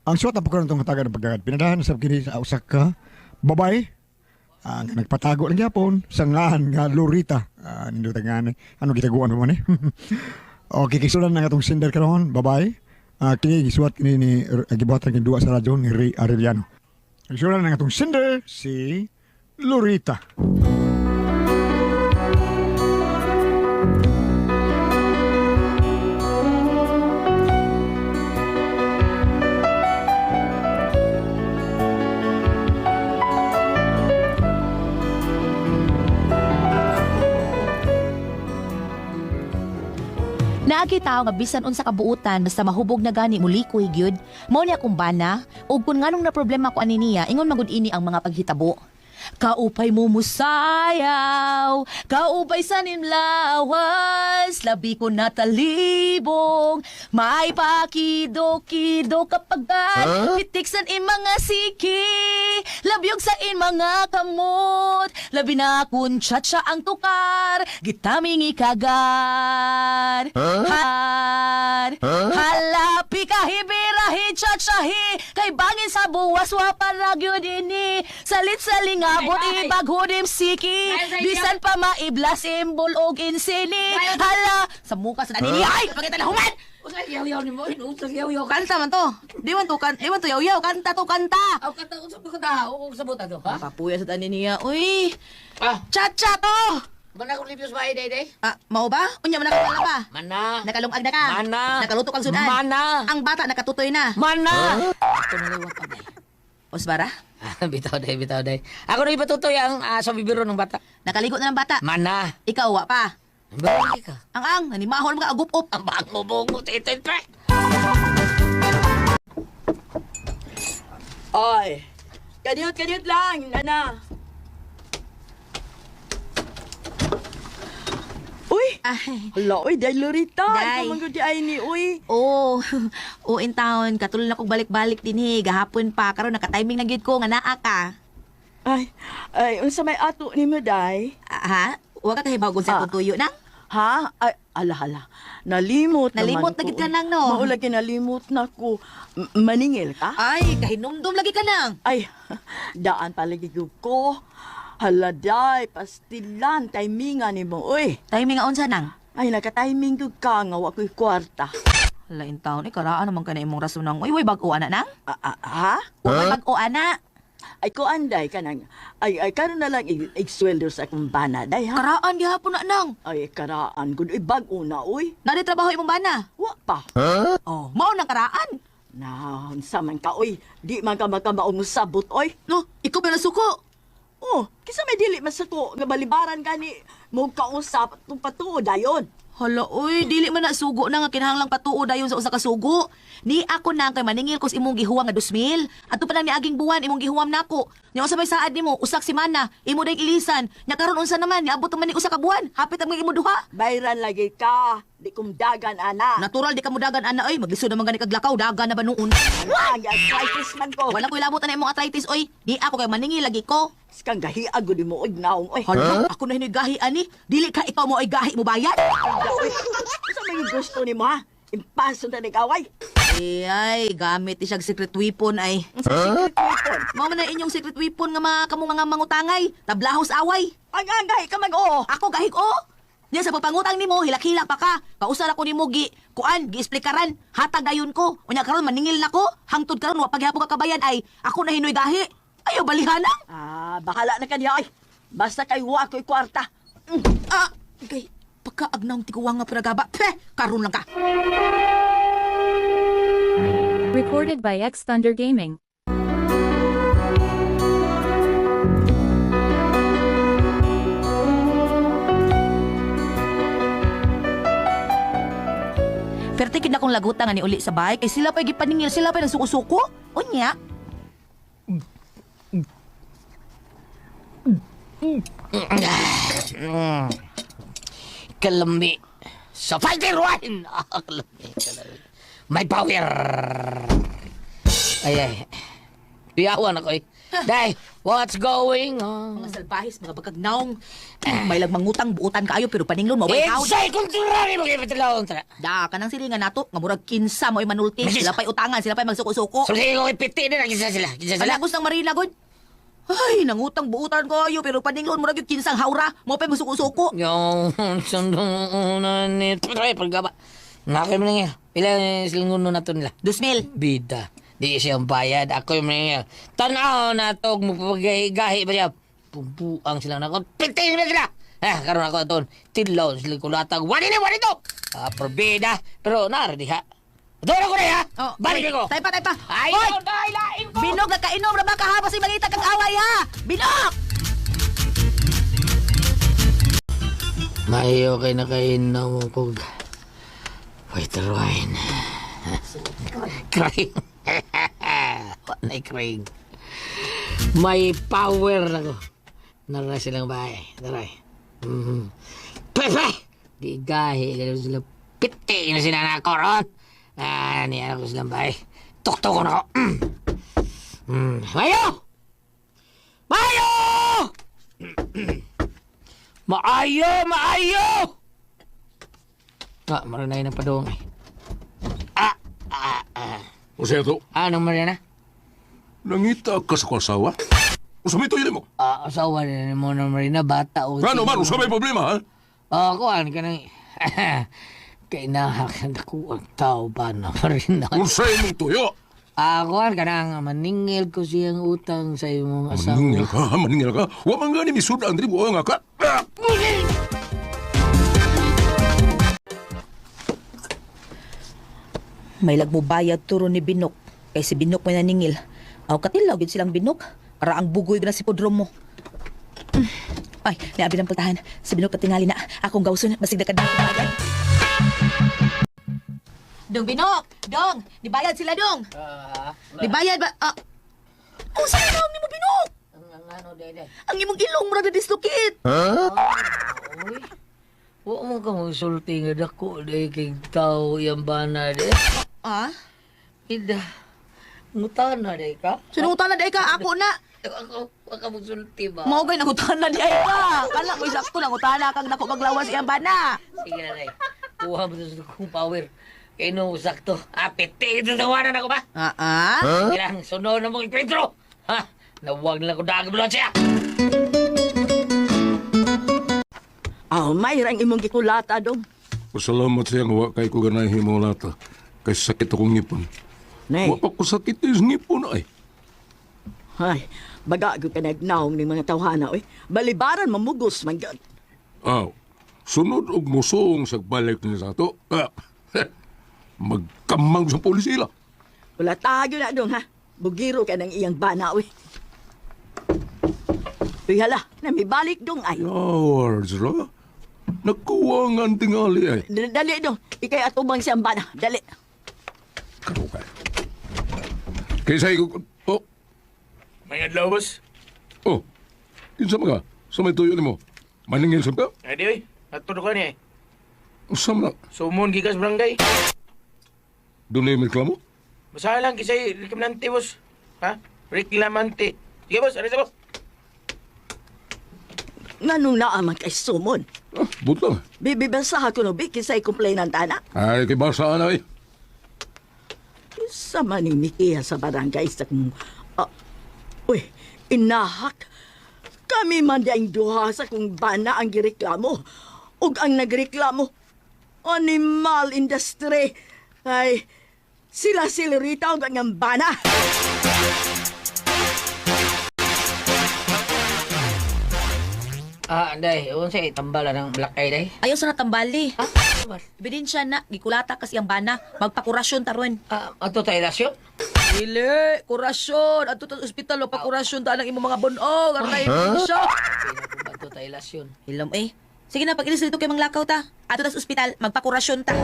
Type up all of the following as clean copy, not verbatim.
Ang suwat ang pagkaroon itong hatagan ng pagdagat. Pinadahan sa kini sa usa ka babae ang nagpatago lang gyapon sa ngalan nga Lorita. Nindot ang ngalan. Ano gitaguan pa man eh? Okay, kisulan na nga itong sender karon, babae. Kini gisuwat kini ni gibuhatan kini duwa sa radyo ni Ray Arellano. Kisulan na nga itong sender si Lorita. Naagi tao nga bisan unsa kabuutan basta mahubog na gani mulikoy gyud. Mao ni akong bana ug kun nganong na problema ko ani niya ingon magud ini ang mga paghitabo. Kaupay mo musayaw, kaupay sa nimlawas, labi ko natalibong, may pakido-kido kapag huh? Pitik sa in mga siki, labyog sa in mga kamot, labi na kun cha-cha ang tukar, gitaming ikagar. Har, halapi kahibirahi cha-chahi, kay bangin sa buwas wa gyud ini, salit sa lingabot ibaghudim siki, bisan pa maiblas imbol og insili, hala, sa muka sa nani ay, pagkita na human! Usa yaw-yaw nimo, usa yaw-yaw. Kanta man to. Di man to kan, di man to yaw-yaw, kanta to kanta. Aw kanta usa pa kanta, o sa buta to, ha? Papuya sa tanin niya. Uy, Ah, cha-cha to. mana ko libyos ba day day? Ah, mao ba? Unya man nakakala pa. Mana. Nakalungag na ka. Mana. Nakaluto kang sudan. Mana. Ang bata nakatutoy na. Mana. Ako na liwat pa day. Osbara, Bitaw day, bitaw day. Ako na ipatutoy ang sa bibiro ng bata. nakaligo na ng bata. Mana. Ikaw wa pa. Bakit ka? Ang nanimahon mga agup-up. Ang bango-bongo tito pre. Ay, kaniyot, kaniyot lang, nana. Uy, Ay. hala, uy, day Lorita. Day. Ikaw man gud di ay ni, uy. Oh, oh in town, katulad na kong balik-balik din eh. Gahapon pa, karon naka-timing na gyud ko nga naa ka. Ay, ay, unsa may ato nimo, day? Ah, ha? Wa ka kahibaw kung sa Ah. akong tuyo nang? Ha? Ay, ala, hala. Nalimot Nalimot naman na ko. gid ka nang, no? Mao lagi nalimot na ko. Maningil ka? Ay, kahinumdum lagi ka nang. Ay, daan palagi gyud ko. Hala, day, pastilan, timingan nimo, uy. Timing nga unsa nang? Ay, naka-timing gyud ka nga wa ko'y kwarta. Hala in town, eh, karaan naman ka na imong rason nang. Uy, way bag-o ana nang? Ah, ah, ha? Way bag-o ana. Ay ko anday kanang ay ay karon na lang igsweldo sa akong bana day ha. Karaan gihapon na nang. Ay karaan gud, ay bag-o na uy. Nari trabaho imong bana. Wa pa. Oh, mao nang karaan. Na unsa man ka uy, di man ka makamaong sabot oy. No, ikaw ba nasuko? Oh, kisa may dili man sa ko nga balibaran gani mo kausap tung patuo dayon. Hala, uy, dili man na sugo na nga kinahanglang patuo dayon sa usa ka sugo. Ni ako na kay maningil ko sa imong gihuwang nga 2,000. Adto pa lang ni aging buwan imong gihuwam nako. Nya unsa may saad nimo, usak semana, imo dayong ilisan. Nya karon unsa naman, niabot man ni usa ka buwan. Hapit ang imo duha. Bayran lagi ka, di kumdagan ana. Natural di ka mudagan ana oy, maglisod naman gani kag lakaw, dagan na ba noon? Ana, arthritis man ko. Wala ko'y labot na imong arthritis oy. Di ako kay maningil lagi ko. Skang gahiag gud mo og naong oy. Hala, ako na hinoy gahi ani. Dili ka ikaw mo ay gahi mo bayad. Uy, unsa may gusto nimo ha? Impaso na ni kaway. Eh, ay, gamit ni siyang secret weapon ay. Unsa secret weapon? Mao man na inyong secret weapon nga mga kamo nga mangutangay. Tablahos away. Ang angay ka mag oo. Ako gahig o. Nya sa pagpangutang nimo, hilak-hilak pa ka. Kausar ako nimo gi kuan, giesplikaran. Hatag dayon ko. Unya karon maningil nako. Hangtod karon wa paghapon ka kabayan ay ako na hinoy gahi. Ayaw balihanang. Ah, bahala na kaniya ay. Basta kay wa ko'y kwarta. Ah, kay pagkaagnang tiguang nga pagaba. Peh, karon lang ka. Recorded by X Thunder Gaming. Perte kid na kong lagutan nga ni uli sa bahay kay sila pa gipaningil, sila pa nagsuko-suko. Unya. Kalami. Sa fighter wine. Ah, kalami, kalami. May power. Ay ay. Kuyawan ako eh. Day, what's going on? Mga salbahis, mga bagag naong. May lag mangutang buutan kaayo pero paninglon mo way hawd. Insay kultura ni mo kay tara. Da kanang silingan nato nga murag kinsa mo manulti, Bisis. sila pa'y utangan, sila pa'y magsuko-suko. So sige ko kay piti na kinsa sila. Kinsa sila. Palagos ng Marina god. Ay, nangutang buutan kayo pero paninglon murag yung kinsang hawra, mo pa'y magsuko-suko. Yung sundong ni Try paggaba. Nakay mo nangil. Pila silang na to nila. 2,000. Bida. Di siya ang bayad. Ako yung maningil. Tanaw na to. Magpapagahi ba siya? Pumpuang sila na ako. Piting na sila! Ah, karon ako aton. Tilaw sila kulatag. Wani ni, wani to! Ah, probida. Pero nara diha. Doon ako na ha! Oh, Balik oy, ko! Tay pa, tay pa. Ay, Hoy! dahil lain ko! Binog nagkainom ra ba kahapon si mangita kag away ha? Binog! Mayo kay nakainom kog white wine. Crying. Wa na crying. May power na ko. Nara silang bahay. Taray. Mm-hmm. Pepe! Di gahi. Ganun sila. Piti na sila na ako ron. Ah, niya ako silang bahay. Tuktok ko na ako. Mm. Mm. Mayo! Mayo! Maayo! Maayo! Ah, maranay na padong eh. Ah! Ah! Ah! O siya to, Anong Mariana? nangita ka sa kasawa? Usa may tuyo mo. Ah, asawa na mo na Marina, bata o. Ano man, usa may problema, ha? Ah, kuan ka nang... Kay nahakan ako ang tao ba na Marina? Usa imong tuyo. Ah, kuan ka nang maningil ko siyang utang sa imong asawa. Maningil ka, maningil ka. Wa man gani misud ang dribo nga ka. Ah! May lagmubayad turo ni Binok. Kay si Binok may naningil. Aw katilaw gid silang Binok. Ara ang bugoy na si Podromo. Ay, niabi ng pultahan. Si Binok patingali na. Akong gawson, basig na kadako bayad. Dong Binok! Dong! Nibayad sila, Dong! Ah, Nibayad ba? Ah. Oh, sa dong ni mo Binok! ang ano, dede. Ang imong ilong murag na dislocate. Uy. Wa mo ka magsulti nga dako dahil kay tao iyang bana de. Ah? Ida. Ngutana day ka? Sinutan na day ka ako na. Ako, wa ka magsulti ba? Mao gay nangutan na di ay ka. Kala ko sakto nangutana kang dako maglawas iyang bana. Sige na day. Kuha mo sa kong power. Kay no sakto. Ah, piti ito tawanan ako ba? Ah ah. Sige lang, sunod na mong ikwentro. Ha? Nawag na ko dagag mo siya. Aw, may rang imong gikulata dong. Pasalamat siya nga wa kay ko ganay himo lata. Kay sakit akong ngipon. Nay, Wa pa ko sakit is ngipon ay. ay, baga gyud ka nagnaong ning mga tawhana oy. Balibaran mamugos man gyud. Aw, sunod og musong sa balik ni sa ato. Ah, magkamang sa pulis sila. Wala tayo na dong ha. Bugiro ka ng iyang bana oy. Uy hala, namibalik dong ay. Yours, ra. Nakuha nga ang tingali ay. Dali dong, ikay atubang siyang bana. Dali. Karukay. Kaysa ko, oh, May adlaw, boss. oh, kinsa man ka? Sa may tuyo nimo? Maningil sa ka? Ay, di, oy. Ato ko ni eh. Usa man na. Sumon gikas barangay. Doon na yung reklamo? Basahan lang kisay reklamante, boss. Ha? Reklamante. Sige, boss. Ano sa boss? Nganong naa man kay sumon. Ah, butang. Bibibasaha ko no bi kisay complainant ana. Ay, kay basa na ay. Sa maning mikiha sa barangay sa kong... Ah, uy, inahak. Kami man diyang duha sa kong bana ang gireklamo. Ug ang nagreklamo, animal industry. Ay, sila sila rita ug ang bana. Ah, day. Unsa tambala ng black eye day? Ayaw sa natambali. Ha? Ebidensya na, gikulata kasi ang bana. Magpakurasyon taron. Ah, ato tayo rasyon? Dili, kurasyon. Adto ta sa ospital pakurasyon ta ang imong mga bunog. Aray, ebidensya. Ato tayo lasyon. Hilom eh. Sige na, pag-ilis dito kay manglakaw ta. Adto ta sa ospital, magpakurasyon ta.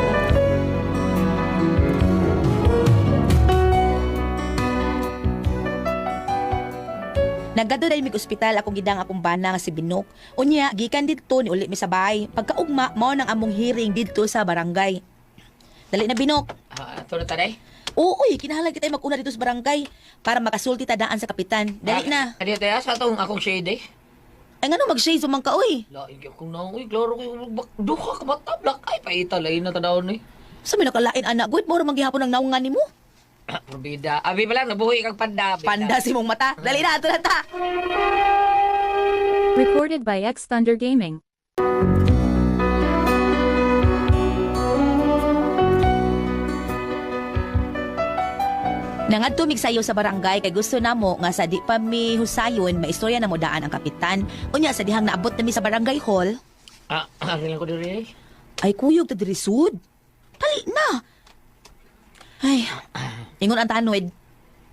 Nagkadto dahil mig ospital akong gidang akong bana nga si Binok. Unya, gikan didto ni uli mi sa bahay. Pagkaugma, mao nang among hearing didto sa barangay. Dali na Binok. Ah, ato na ta day. Oo, uy, kinahanglan kita mag-una dito sa barangay para makasulti ta daan sa kapitan. Dali na. Adi tayo sa atong akong shade eh. Ay ngano mag-shades man ka oy. Lain kay kung naong, uy, klaro kayo, duha ka mata, black eye, paita, lain na tanawon eh. Sa may nakalain anak gud, mura man gihapon ang naungan nimo. Probida. Abi pala, nabuhi kang panda. Bida. Panda si mong mata. Dali na, ato na ta. Recorded by X Thunder Gaming. Nangadto mig sayo sa barangay kay gusto namo nga sa di pa mi husayon maistorya na mo daan ang kapitan. Unya sa dihang naabot nami sa barangay hall, Ah, ari lang ko diri eh. ay kuyog ta diri sud. Dali na. Ay, ingon ang tanod.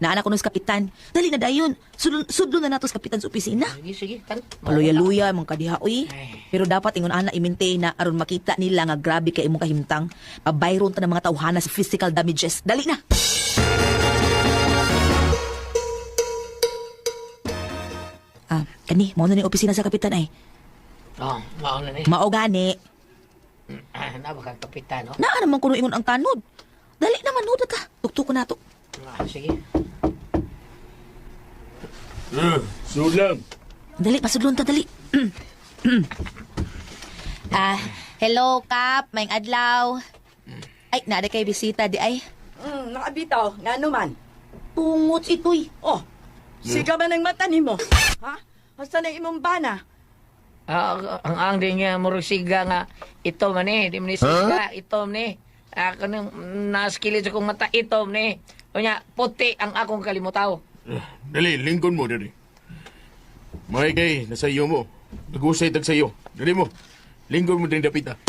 Naana ko sa kapitan. Dali na dayon. Sudlo, sudlo na nato sa kapitan sa opisina. Sige, sige, tan. Paluya-luya mong kadiha uy. Ay. Pero dapat ingon ana i-maintain na aron makita nila nga grabe kay imong kahimtang. Pabayron ta ng mga tawhana sa physical damages. Dali na. Ah, kani mao na ni opisina sa kapitan ay. Oh, mao na ni. Mao gani. Ah, na baka kapitan, no? Naa naman kuno ingon ang tanod. Dali na man ta. Tuktok ko na to. Ah, sige. Eh, sud lang. Dali, pasudlon ta, dali. Ah, hello Kap, maing adlaw. Ay, naa kay bisita di ay. Nakabitaw, ngano man. Tungot itoy. Oh, siga ba ng mata nimo? Ha? Asa na imong bana? Ah, ang di nga murag siga nga ito man eh, di man ni siga, ito man eh. Ako nang naskilid sa kong mata, ito man eh. Unya, puti ang akong kalimutaw. Eh, dali, lingkon mo, dali. Mga kay, nasa iyo mo. Nag-usay tag sa iyo. Dali mo. Lingkon mo din dapita.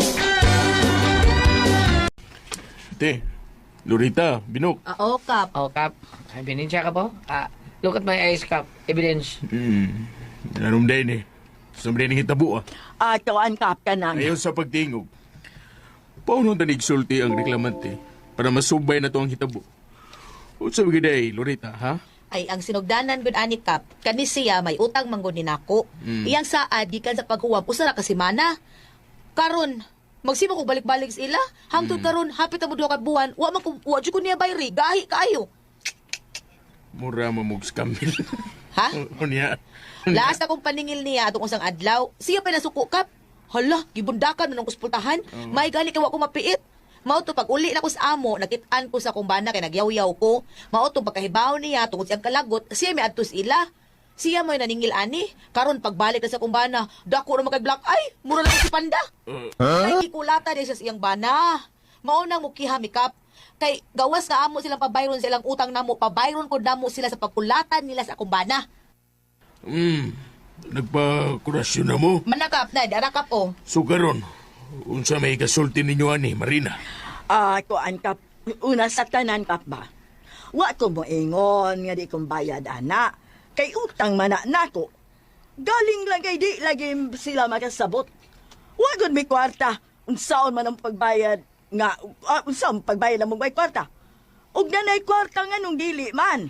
Te, Lorita, Binok. Ah, oh, Kap. Oh, Kap, ebidensya ka po? Ah, look at my eyes, Kap. Evidence. Nanom din eh. Sa mga hitabo ah. Ah, tuan kap ka nang. Ayon sa pagtingog. Paano tanig sulti ang reklamante para masubay na to ang hitabo? Unsa ba giday, Lorita, ha? Ay, ang sinugdanan gud ani Kap, kani siya may utang manggod ni nako. Iyang saad gikan sa paghuwam usa ra ka semana. Karon, magsimo ko balik-balik sa ila. Hangtod karon hapit na mo duha ka buwan, wa man ko wa jud ko niya bayri, gahi kaayo. Mura mamog scammer. Ha? Unya. Laas akong paningil niya atong usang adlaw. Siya pa nasuko kap. Hala, gibundakan na nung kuspultahan. May gani kay wa ko mapiit. Mao to pag uli na ko sa amo, nakit-an ko sa akong bana kay nagyaw-yaw ko. Mao to pagkahibaw niya tungod siyang kalagot, siya may adto sa ila. Siya mo'y naningil ani. Karon pagbalik na sa akong bana, dako na makay black eye. Mura lang si panda. Ay gikulata niya siya sa iyang bana. Mao nang mukiha mi kap. Kay gawas nga amo silang pabayron sa ilang utang namo, pabayron ko namo sila sa pagkulatan nila sa akong bana. Nagpakurasyon na mo. Manakap na, darakap oh. So karon, unsa may kasulti ninyo ani, Marina? Ah, tuan kap. Una sa tanan kap ba? Wa ko mo ingon nga di kong bayad ana. Kay utang man na nako. Galing lang kay di lagi sila makasabot. Wa gud may kwarta. Unsaon man ang pagbayad nga unsaon pagbayad ang may kwarta. Ug nanay kwarta nga nung dili man.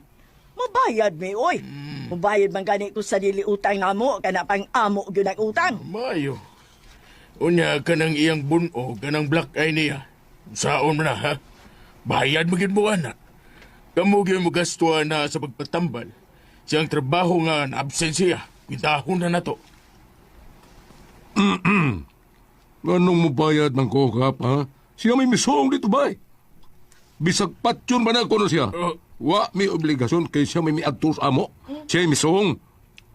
Mobayad mi oy. Mobayad man gani ko sa dili utang namo kana pang amo gyud ang utang. Mayo. Unya kanang iyang buno, kanang black eye niya. Saon man na ha? Bayad mo gyud mo ana. Kamo gyud mo gastuhan na sa pagpatambal. Siyang trabaho nga na absent siya. Kwintahon na nato. Anong mubayad ng kokap, ha? Siya may misong dito ba? Bisag patyon ba na kuno siya? Wa may obligasyon kay siya may miadto sa amo. Siya may misong.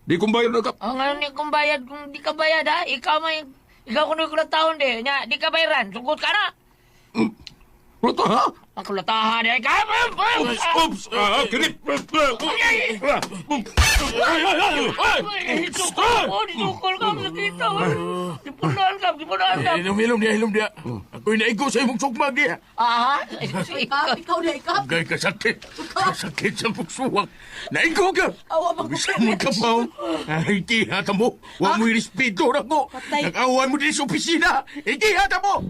Di kong bayad na kap. Oh, ngayon ni kung bayad, kung di ka bayad ha, ikaw may, ikaw kuno kulataon di, nya, di ka bayaran, sugot ka na. Kulata, ha? Ang kulatahan di, ka, Oops, oops! Ah, kinip! Ay, ay, ay, ay! Sukol ko, sukol ka, nakita. Dipunan ka, dipunan ka. Eh, Hilom, hilom niya, hilom niya. Ako'y naigo sa imong sugmag niya. Aha, Kap, ikaw na ikap. Gay kasakit. Kasakit sa pagsuwak. Naigo ka! Awa ba ko? Bisan mo ka pa, oh. Ay, kihata mo. Huwag mo'y respeto na ko. Patay. Nag-awan mo din sa opisina. Ikihata mo!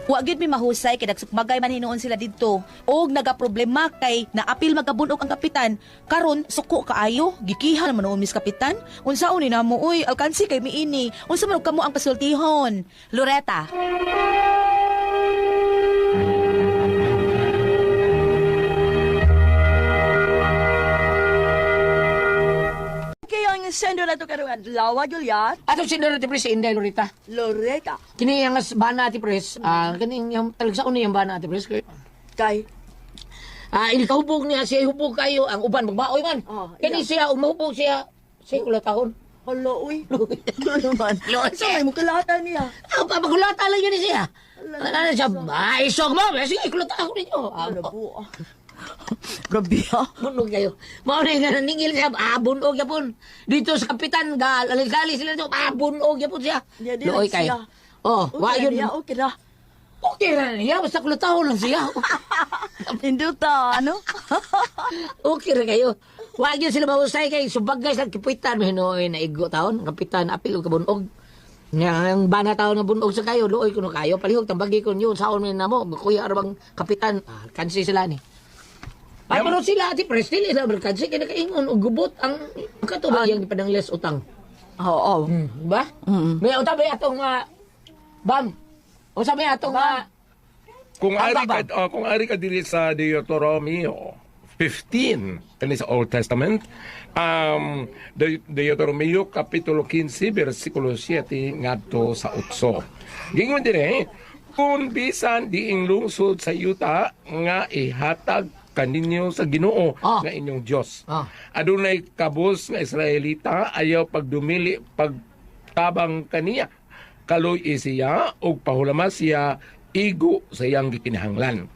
Wa gyud mi mahusay kay nagsukmagay man hinuon sila didto. Og nagaproblema kay naapil magabunog ang kapitan. Karon suko kaayo, gikihan man noon mis kapitan. Unsaon ni namo oy, alkansi kay miini. Unsa man og kamo ang pasultihon? Loretta. Okay, ang sendo na to karong adlaw, Juliet. Ato si Loretta Pres, si Inday Loretta. Loretta. Kini ang bana ati Pres, kini yung talagsa ni yung bana ati Pres. Kay, Ilikahubog niya siya hubog kayo ang uban magmaoy man. Oh, Kini siya umahubog siya siya kula taon. hala, uy. Ano man? Lord. Sa may mukalata niya. Ah, pagulata lang yun siya. Ano siya? Ay, isog mo. Sige, kulata ako ninyo. Ah, Ano po? Grabe ah. Bunog kayo. Mao na nga naningil siya. Ah, bunog yapon. Dito sa kapitan, gal, alis-alis sila dito. Ah, bunog yapon siya. Niya, di lang Luoy kayo. siya. Oh, Okay wa na yun. niya, okay na. Okay na niya. Basta kulatahon lang siya. Induta, ano? Okay ra kayo. Wa gyud sila mahusay kay subagay sa kapitan hinuoy na igo taon. Kapitan apil og kabunog. Nga ang bana taon nga bunog sa kayo, luoy kuno kayo palihog tambagi kun yun saon man namo, kuya arabang kapitan. Ah, kansi sila ni. Ay, pero sila ati pres dili sila kansi kay nakaingon og gubot ang kato ba yang gipadangles utang. Oo. Ba? May utang ba atong bam. Unsa may atong Kung Tama ari ba? ka, kung ari ka diri sa Deuteronomio 15, kani sa Old Testament, Deuteronomio kapitulo 15 bersikulo 7 ngadto sa 8. Gingon dire, kung bisan diing lungsod sa yuta nga ihatag kaninyo sa Ginoo nga inyong Dios. Adunay kabus nga Israelita ayaw pagdumili pagtabang kaniya. Kaloy siya og pahulama siya igo sa iyang gikinahanglan.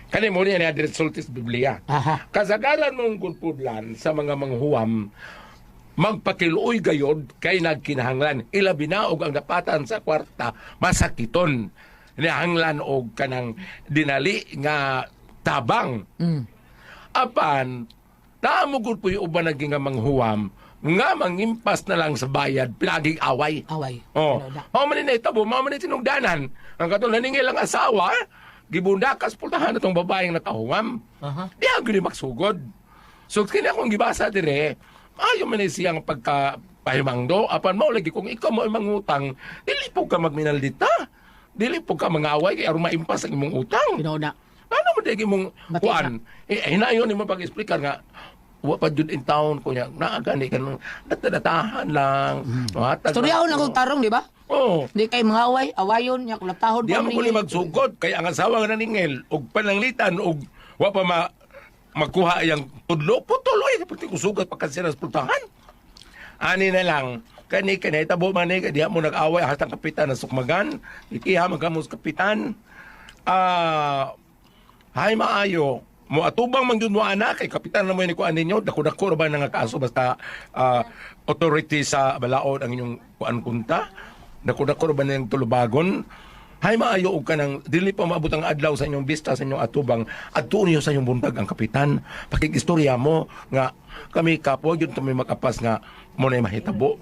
Kani mo niya ni resultis Biblia. Kasagaran mong gulpudlan sa mga manghuwam magpakiluoy gayod kay nagkinahanglan. Ilabi na og ang dapatan sa kwarta masakiton. Nahanglan og kanang dinali nga tabang. Apan, naamo gud po yung uban naging nga manghuwam nga mangimpas na lang sa bayad, pinaging away. Away. Oh. Ano na? Mao man ni naitabo, mao man ni tinugdanan. Ang katong naningil ang asawa, gibundakas pultahan atong babaeng nakahuwam. Di ang gyud magsugod. So kini akong gibasa dire, ayo man ni siyang pagka pahimangdo, apan mao lagi kung ikaw mo ay mangutang, dili po ka magminaldita. Dili po ka mangaway kay aron maimpas ang imong utang. Pinoda. Ano mo digi mong Matisa. kuan? Eh, hinayon nimo pag-explicar nga wa pa jud in town ko niya. Naa gani kanang datadatahan lang. Mahatag Storyahon lang. akong tarong, di ba? Oo. Hindi kay mga away, awayon niya kulatahon Di mo kuni magsugod kay ang asawa nga naningil og pananglitan og wa pa ma makuha iyang tudlo putol oy pati kusugat pa kasi sa pultahan. Ani na lang kani kani tabo man ni diha mo nag-away hastang kapitan na sukmagan ikiha man kamo sa kapitan. Hay maayo mo atubang man gyud mo anak kay kapitan na mo ni kuan ninyo dako-dako ra ba na nga kaso basta authority sa balaod ang inyong kuan kunta dako-dako ra ba niyang tulubagon. Hay maayo og kanang dili pa maabot ang adlaw sa inyong bista sa inyong atubang adtuon niyo sa inyong buntag ang kapitan pakigistorya mo nga kami kapwa gyud kami makapas nga mo na mahitabo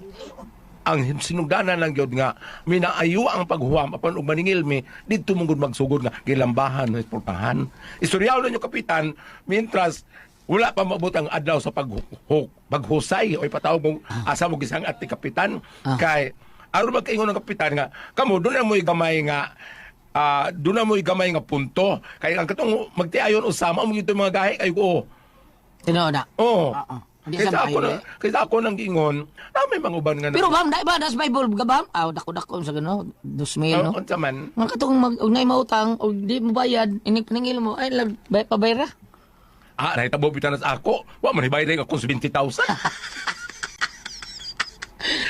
ang sinugdanan lang gyud nga minaayo ang paghuwam apan og maningil mi didto mong gud magsugod nga gilambahan no portahan istoryaw ninyo kapitan mientras wala pa maabot ang adlaw sa paghusay o ipatawag mong asa mo gisang at ni kapitan kay aron magkaingon ang kapitan nga kamo doon na mo'y gamay nga doon na mo'y gamay nga punto kay ang katong magtiayon usama mo gyud mga gahi kay ko. Tinuod na. Oo. Oo. Hindi Kaysa sa ako na, maayo, eh. kaysa ako nang giingon, na may mga uban nga na. Pero bam, dai ba das Bible ga bam? Aw dako-dako sa gano, 2000 no. Unsa man? Mga katong mag og nay mautang og di mo bayad, inig paningil mo ay lag bay pabayra. Nahitabo bitan sa ako. Wa man hibayad akong 70,000.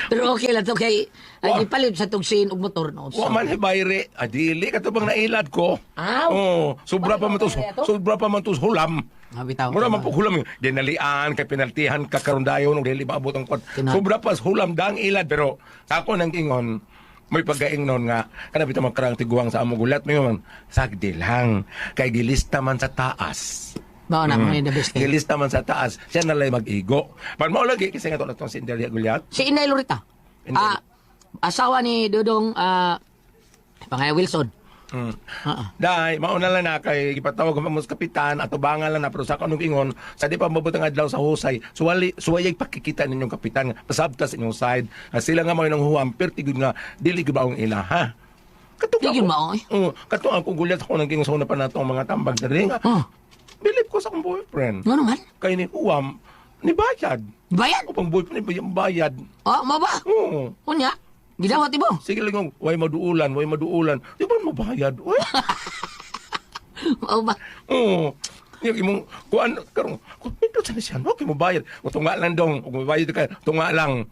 Pero okay lang to kay ay Wa- gipalit sa tugsin og motor no. Wa man hibayre. Dili kato bang nailad ko. Aw. Oh, sobra pa man to, sobra pa man to hulam. Ah, bitaw. Mura man po hulam. Dinalian kay penaltihan ka karon dayon og dili maabot ang kwan. Kinahanglan. Sobra pa sa hulam dang ilad pero sa ako nang ingon may pagkaingnon nga kana bitaw magkarang tiguang sa among gulat mayon sagdi lang kay gilista man sa taas. Mao na mo ni the best kay. Gilista man sa taas, siya na lang mag-igo. Pan mao lagi kasi nga to natong si Indelia Gulyat. Si Inay Lorita. Inday. Asawa ni Dodong Pangaya Wilson. Dai, mauna lang na kay gipatawag ko mo sa kapitan ato bangal lang na pero sa kanong ingon sa di pa mabutang adlaw sa husay suwali suwayay pakikita ninyong kapitan nga pasabta sa inyong side nga sila nga mao nang huwam perti gud nga dili gud maong ila, ha. Katong Di gyud ako- mao, eh. Oo, katong ako gulat ako nang gingon sa una pa nato ang mga tambag diri nga. Oh. Bilib ko sa akong boyfriend. Ngano man? Kay ni huwam ni bayad. Bayad? Ako pang boyfriend ni bayad. Oh, mao ba? Oo. Unya, gidawat mo. Sige lang, way maduulan, way maduulan. Di ba mabayad? Uy. Mao ba? Oo. Yung imong kuan karon kung pindot sa siya no kay mobayad. O tunga lang dong, ug mobayad ka, tunga lang.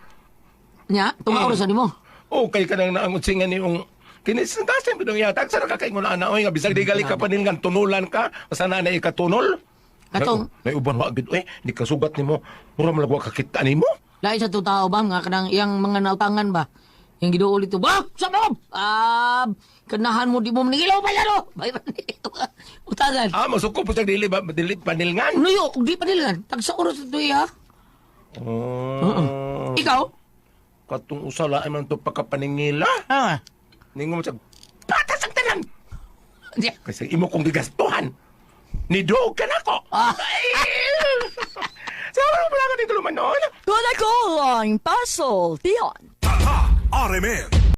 Nya, tunga oras nimo. O kay kanang naangutsingan ni yung kinis kasim bidong yata sa kakaingon ana oy nga bisag di gali ka panilngan tunulan ka basta na na ikatunol. Katong- May uban wa gid oy, di kasugat nimo. Mura man wa kakita nimo. Lain sa tao ba nga kanang iyang mga nautangan ba? Yang giduol ito ba? Sa mo! Ah, kanahan mo di mo manigilaw pa yano. Bay pa Utangan. Ah, masuko po sa dili ba dili panilngan. Nuyo, ug di pa nila. Tag sa oras ito iya. Oh. Ikaw? Katong usala ay man to pagkapaningila. Ah. Ningon mo siya, patas ang tanan. Di. Kasi imo kong gigastuhan. Ni dog ka na ko. Ah. Sa mo pala ka dito lumanon? Kuna ko ang pasultihan. Tatak RMN.